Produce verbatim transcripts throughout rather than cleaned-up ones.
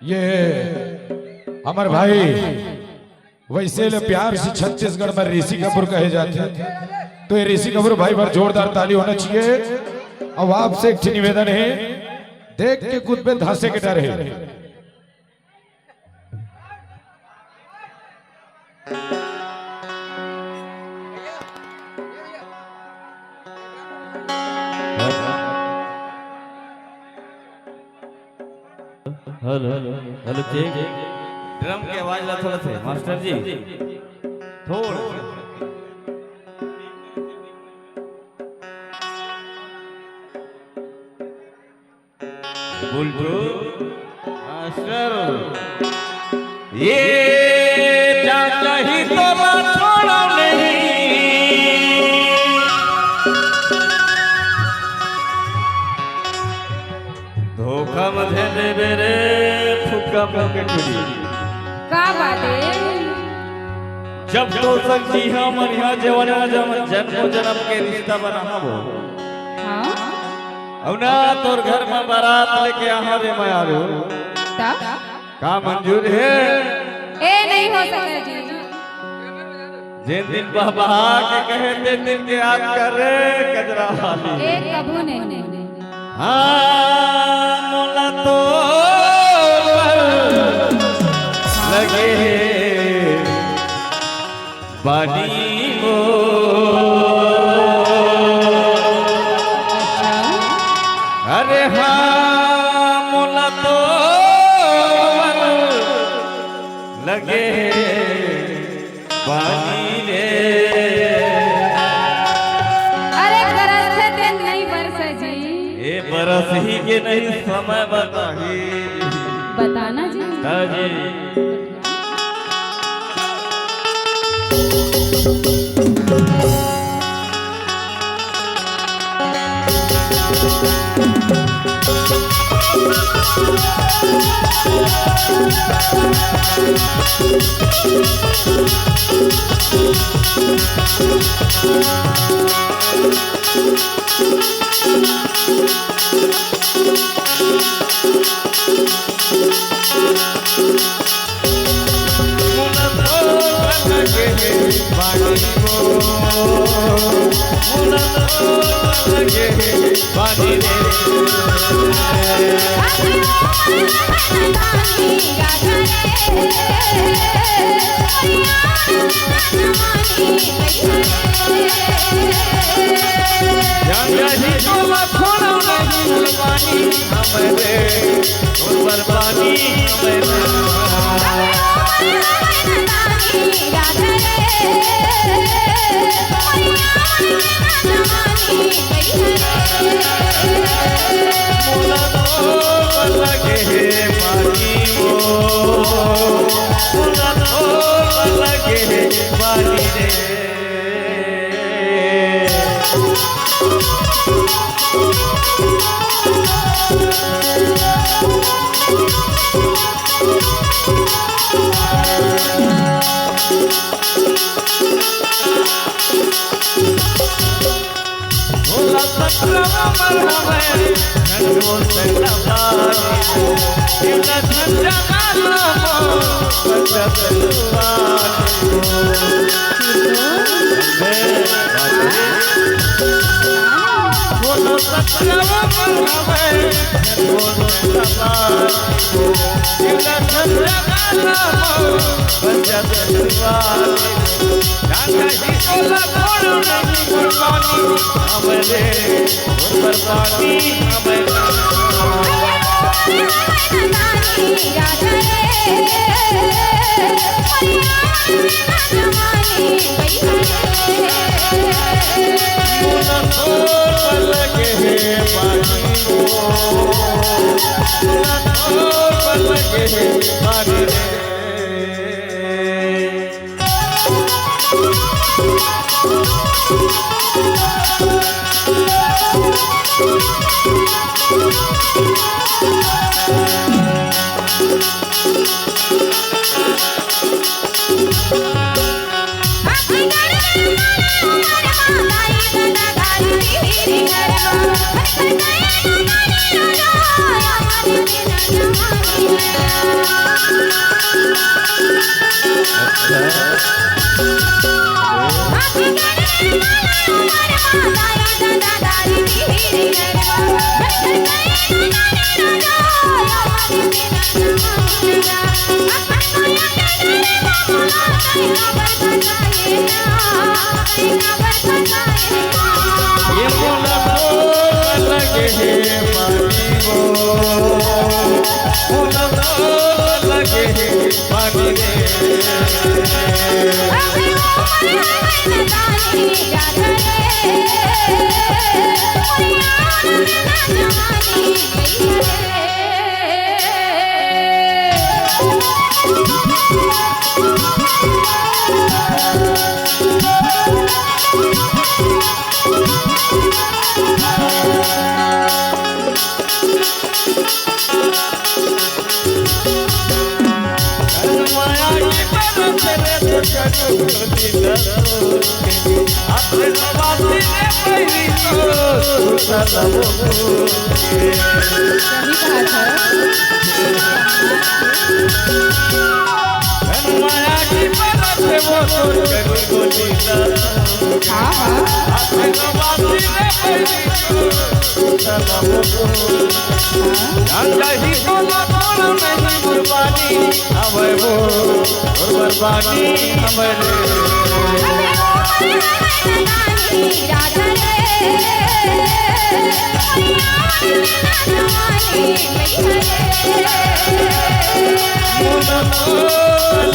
ये हमर भाई, वैसे ले प्यार से छत्तीसगढ़ में ऋषि कपूर कहे जाथे, तो ये ऋषि कपूर भाई बर जोरदार ताली होना चाहिए। अब आपसे एक ठे निवेदन है, देख के कुदबे धंसे के डर है। Hello, hello, cheque. ड्रम के आवाज ला थोड़ा से, मास्टर जी, थोड़ा सा। बुल्टू मास्टर, ये चाचा ही तो छोड़ो नहीं। धोखा मत देबे रे, फुक्का मुंह के टुरी। का बात है? जब तो संग जी हमन इहाँ जेवन जम-, जन्मों जन्म के रिश्ता बना हबो। हाँ? अउ ना तोर घर में बारात लेके आहा रे मैं आरो। तब? का मंजूर है? ए, नहीं हो सके जी। जेन दिन बहबहा के कहे, तेन दिन के याद कर रे, कजरा वाली। ए, कभू नहीं। हाँ, मोला तो लगे हे पानी वो। अरे हाँ, मोला तो लगे पानी रे। अरे बरस दिन नहीं बरसे जी। ए बरस ही के नहीं समय बताही। बताना जी। हाँ जी। ये मोला तो लगे हे पानी वो, मोला तो लगे हे पानी रे। सही कहा था। हाँ, हाँ।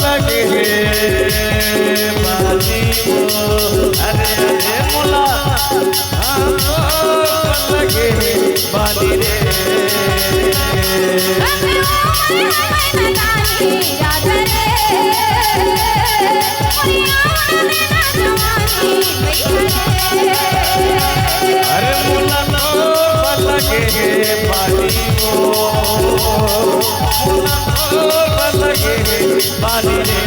लगे हे पानी वो, अरे, अरे, मोला, हाँ, लगे हे पानी रे। अरे मोला तो लगे हे पानी वो, मोला तो लगे हे पानी रे।